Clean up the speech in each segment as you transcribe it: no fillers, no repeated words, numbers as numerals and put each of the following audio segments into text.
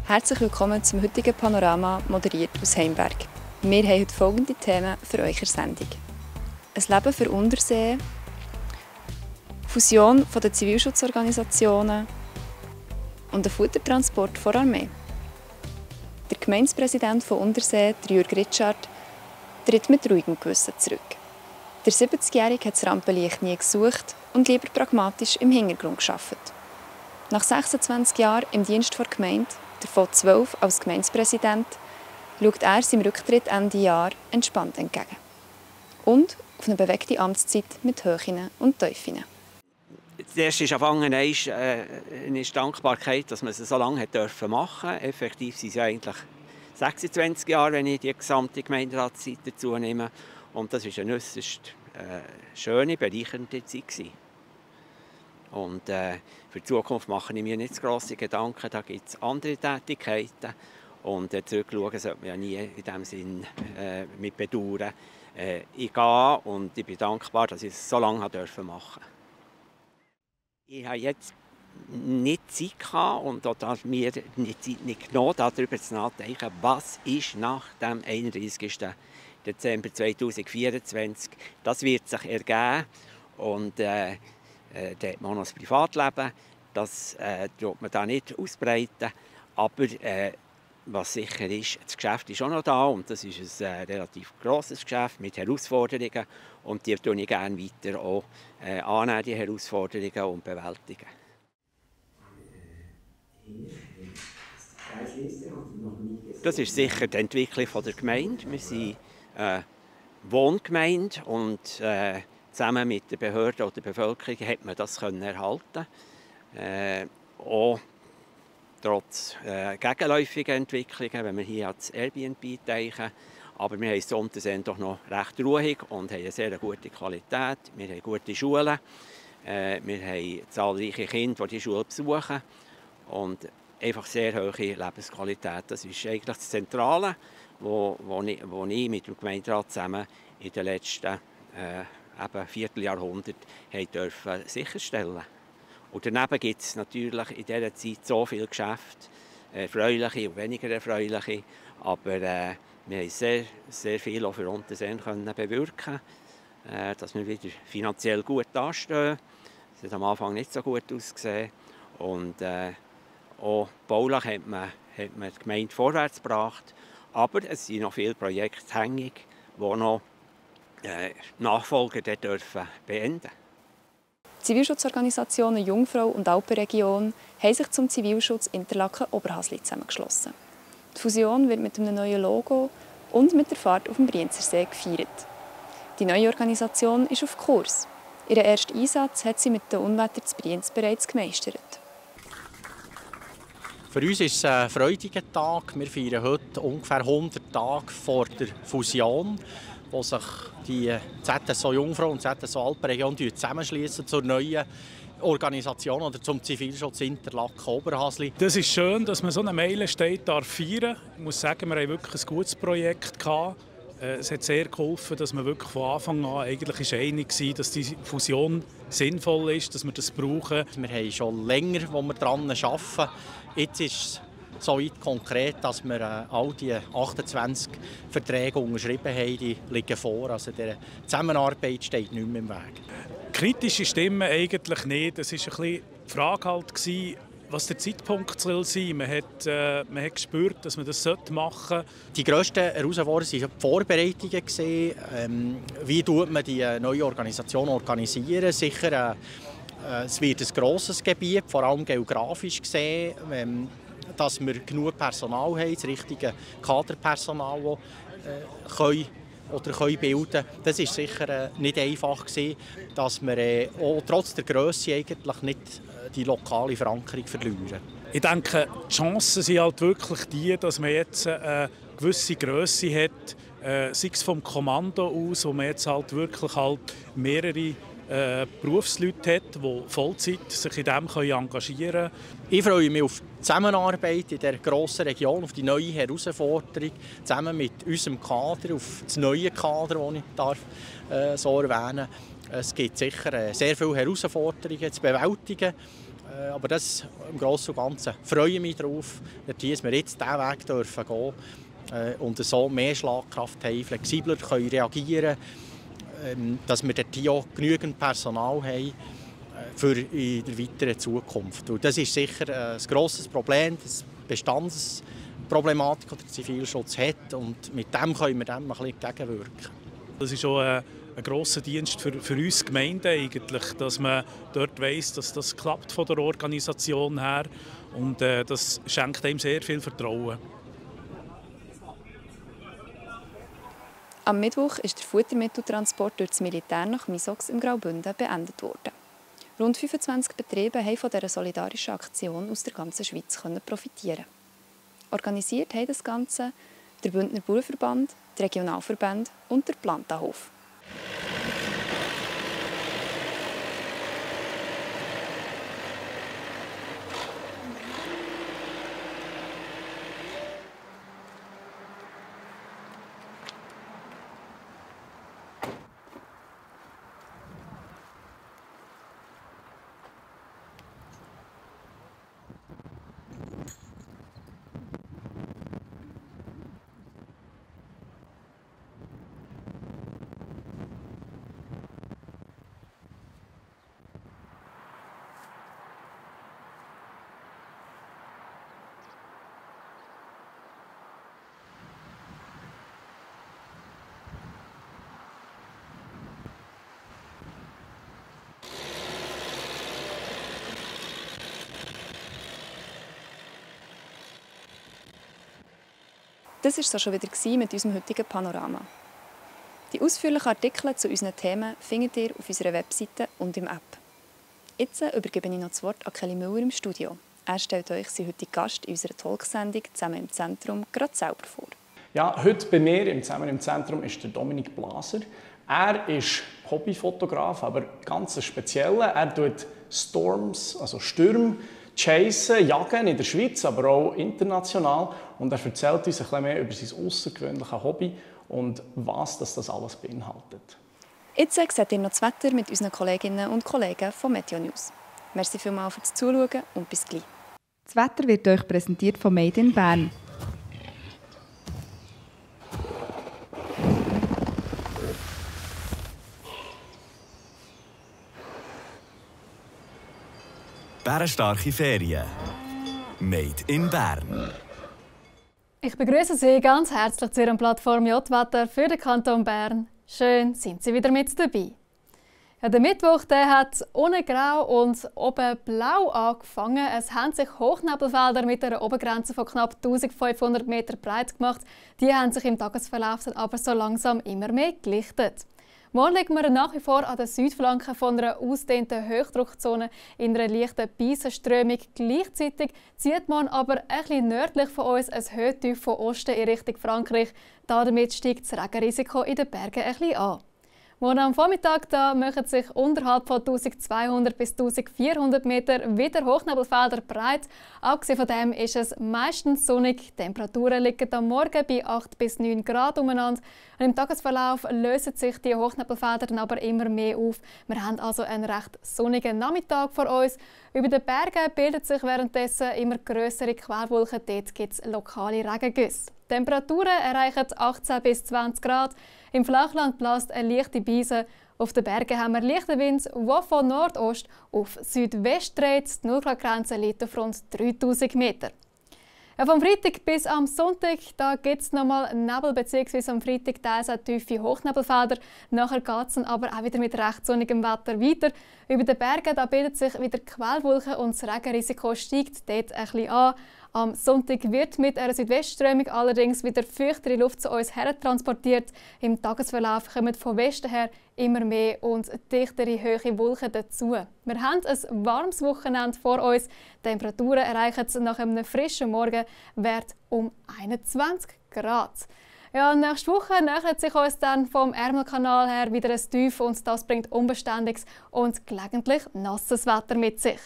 Herzlich willkommen zum heutigen Panorama, moderiert aus Heimberg. Wir haben heute folgende Themen für euch in der Sendung. Ein Leben für Untersee, Fusion der Zivilschutzorganisationen und der Futtertransport vor Armee. Der Gemeindepräsident von Untersee, Jürg Ritschard, tritt mit ruhigem Gewissen zurück. Der 70-Jährige hat das Rampenlicht nie gesucht und lieber pragmatisch im Hintergrund gearbeitet. Nach 26 Jahren im Dienst der Gemeinde, davon 12 als Gemeindepräsident, schaut er seinem Rücktritt Ende Jahr entspannt entgegen. Und auf eine bewegte Amtszeit mit Höhen und Tiefen. Das erste ist eine Dankbarkeit, dass man es so lange machen durfte. Effektiv sind es ja eigentlich 26 Jahre, wenn ich die gesamte Gemeinderatszeit dazu nehme. Und das war eine äußerst schöne, bereichernde Zeit. Und für die Zukunft mache ich mir nicht so grosse Gedanken. Da gibt es andere Tätigkeiten. Und zurückschauen sollte man ja nie in dem Sinn mit Bedauern. Ich gehe und ich bin dankbar, dass ich es so lange machen durfte. Ich habe jetzt nicht Zeit gehabt und auch mir die Zeit nicht genommen, darüber nachzudenken, was ist nach dem 31. Dezember 2024. Das wird sich ergeben. Und da hat man auch noch das Privatleben, das tut man da nicht ausbreiten. Aber was sicher ist, das Geschäft ist auch noch da und das ist ein relativ grosses Geschäft mit Herausforderungen. Und die tue ich gerne weiter auch annehmen, die Herausforderungen und bewältigen. Das ist sicher die Entwicklung der Gemeinde. Wir sind eine Wohngemeinde und zusammen mit den Behörden und der Bevölkerung hat man das erhalten. Auch trotz gegenläufiger Entwicklungen, wenn wir hier an das Airbnb denken. Aber wir haben es Untersee doch noch recht ruhig und haben eine sehr gute Qualität. Wir haben gute Schulen. Wir haben zahlreiche Kinder, die Schule besuchen. Und einfach sehr hohe Lebensqualität. Das ist eigentlich das Zentrale, wo ich mit dem Gemeinderat zusammen in den letzten Vierteljahrhundert sicherstellen durften. Und daneben gibt es natürlich in dieser Zeit so viele Geschäfte, erfreuliche und weniger erfreuliche. Aber wir haben sehr, sehr viel auch für Untersee bewirken, dass wir wieder finanziell gut dastehen. Es hat am Anfang nicht so gut ausgesehen. Und auch baulich hat man die Gemeinde vorwärts gebracht. Aber es sind noch viele Projekte hängig, die noch Nachfolger dürfen beenden. Die Zivilschutzorganisationen Jungfrau und Alpenregion haben sich zum Zivilschutz Interlaken-Oberhasli zusammengeschlossen. Die Fusion wird mit einem neuen Logo und mit der Fahrt auf dem Brienzersee gefeiert. Die neue Organisation ist auf Kurs. Ihren ersten Einsatz hat sie mit den Unwettern zu Brienz bereits gemeistert. Für uns ist es ein freudiger Tag. Wir feiern heute ungefähr 100 Tage vor der Fusion, wo sich die ZSO Jungfrau und ZSO Alpenregion zusammenschließen zur neuen Organisation oder zum Zivilschutz Interlaken-Oberhasli. Das ist schön, dass man so eine Meilenstein feiern darf. Ich muss sagen, wir hatten wirklich ein gutes Projekt gehabt. Es hat sehr geholfen, dass man wirklich von Anfang an eigentlich einig war, dass die Fusion sinnvoll ist, dass wir das brauchen. Wir haben schon länger, wo wir daran arbeiten. Jetzt ist es so weit konkret, dass wir all die 28 Verträge unterschrieben haben, die liegen vor. Also die Zusammenarbeit steht nicht mehr im Weg. Kritische Stimmen eigentlich nicht. Es war ein bisschen die Frage, was der Zeitpunkt sein soll. Man hat gespürt, dass man das machen sollte. Die grössten Herausforderungen waren die Vorbereitungen. Wie tut man die neue Organisation organisieren? Sicher, es wird ein grosses Gebiet, vor allem geografisch gesehen, dass wir genug Personal haben, das richtige Kaderpersonal, das können bilden. Das war sicher nicht einfach gewesen, dass wir auch trotz der Grösse eigentlich nicht die lokale Verankerung verlieren. Ich denke, die Chancen sind halt wirklich die, dass man jetzt eine gewisse Grösse hat, sei es vom Kommando aus, wo man jetzt halt wirklich mehrere Berufsleute hat, die Vollzeit sich in dem engagieren können. Ich freue mich auf die Zusammenarbeit in dieser grossen Region, auf die neue Herausforderung, zusammen mit unserem Kader, auf das neue Kader, das ich so erwähnen darf. Es gibt sicher sehr viele Herausforderungen zu bewältigen. Aber das im Großen und Ganzen freue ich mich darauf, dass wir jetzt diesen Weg dürfen gehen und so mehr Schlagkraft haben, flexibler können reagieren können, dass wir dort auch genügend Personal haben für in der weiteren Zukunft. Und das ist sicher ein grosses Problem, das Bestandsproblematik, die der Zivilschutz hat, und mit dem können wir dem ein bisschen entgegenwirken. Das ist auch ein grosser Dienst für uns Gemeinden eigentlich, dass man dort weiss, dass das klappt von der Organisation her, und das schenkt einem sehr viel Vertrauen. Am Mittwoch ist der Futtermitteltransport durch das Militär nach Misox im Graubünden beendet worden. Rund 25 Betriebe haben von dieser solidarischen Aktion aus der ganzen Schweiz profitieren. Organisiert haben das Ganze der Bündner Bauernverband, der Regionalverband und der Plantahof. Das war es schon wieder mit unserem heutigen Panorama. Die ausführlichen Artikel zu unseren Themen findet ihr auf unserer Webseite und im App. Jetzt übergebe ich noch das Wort an Kelly Müller im Studio. Er stellt euch seinen heutigen Gast in unserer Talksendung «Zusammen im Zentrum» gerade selber vor. Ja, heute bei mir im «Zusammen im Zentrum» ist der Dominik Blaser. Er ist Hobbyfotograf, aber ganz spezieller. Er tut Storms, also Stürme, chasen, jagen in der Schweiz, aber auch international. Und er erzählt uns ein bisschen mehr über sein außergewöhnliches Hobby und was das alles beinhaltet. Jetzt seht ihr noch das Wetter mit unseren Kolleginnen und Kollegen von Meteo News. Merci vielmals fürs Zuschauen und bis gleich. Das Wetter wird euch präsentiert von Made in Bern. Bärenstarke Ferien. Made in Bern. Ich begrüße Sie ganz herzlich zu Ihrem Plattform J-Wetter für den Kanton Bern. Schön, sind Sie wieder mit dabei. Ja, der Mittwoch hat unten grau und oben blau angefangen. Es haben sich Hochnebelfelder mit einer Obergrenze von knapp 1500 Meter breit gemacht. Die haben sich im Tagesverlauf dann aber so langsam immer mehr gelichtet. Morgen liegen wir nach wie vor an der Südflanke von einer ausgedehnten Hochdruckzone in einer leichten Beissenströmung. Gleichzeitig zieht man aber ein bisschen nördlich von uns ein Höhetief von Osten in Richtung Frankreich. Damit steigt das Regenrisiko in den Bergen ein bisschen an. Morgen am Vormittag machen sich unterhalb von 1200 bis 1400 Meter wieder Hochnebelfelder breit. Abgesehen von dem ist es meistens sonnig. Die Temperaturen liegen am Morgen bei 8 bis 9 Grad umeinander. Und im Tagesverlauf lösen sich die Hochnebelfelder dann aber immer mehr auf. Wir haben also einen recht sonnigen Nachmittag vor uns. Über den Bergen bilden sich währenddessen immer grössere Quellwolken. Dort gibt es lokale Regengüsse. Die Temperaturen erreichen 18 bis 20 Grad. Im Flachland bläst eine leichte Brise. Auf den Bergen haben wir leichten Wind, der von Nordost auf Südwest dreht. Die 0-Grad-Grenze liegt auf rund 3000 Meter. Ja, vom Freitag bis am Sonntag gibt es nochmal Nebel, bzw. am Freitag teils auch tiefe Hochnebelfelder. Nachher geht es dann aber auch wieder mit recht sonnigem Wetter weiter. Über den Bergen bildet sich wieder Quellwolken und das Regenrisiko steigt dort ein bisschen an. Am Sonntag wird mit einer Südwestströmung allerdings wieder feuchtere Luft zu uns hertransportiert. Im Tagesverlauf kommen von Westen her immer mehr und dichtere hohe Wolken dazu. Wir haben ein warmes Wochenende vor uns. Die Temperaturen erreichen nach einem frischen Morgenwert um 21 Grad. Ja, nächste Woche nähert sich uns dann vom Ärmelkanal her wieder ein Tief und das bringt unbeständiges und gelegentlich nasses Wetter mit sich.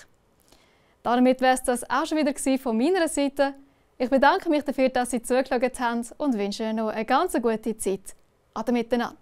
Damit wäre es das auch schon wieder von meiner Seite. Ich bedanke mich dafür, dass Sie zugeschaut haben und wünsche Ihnen noch eine ganz gute Zeit. Ade miteinander.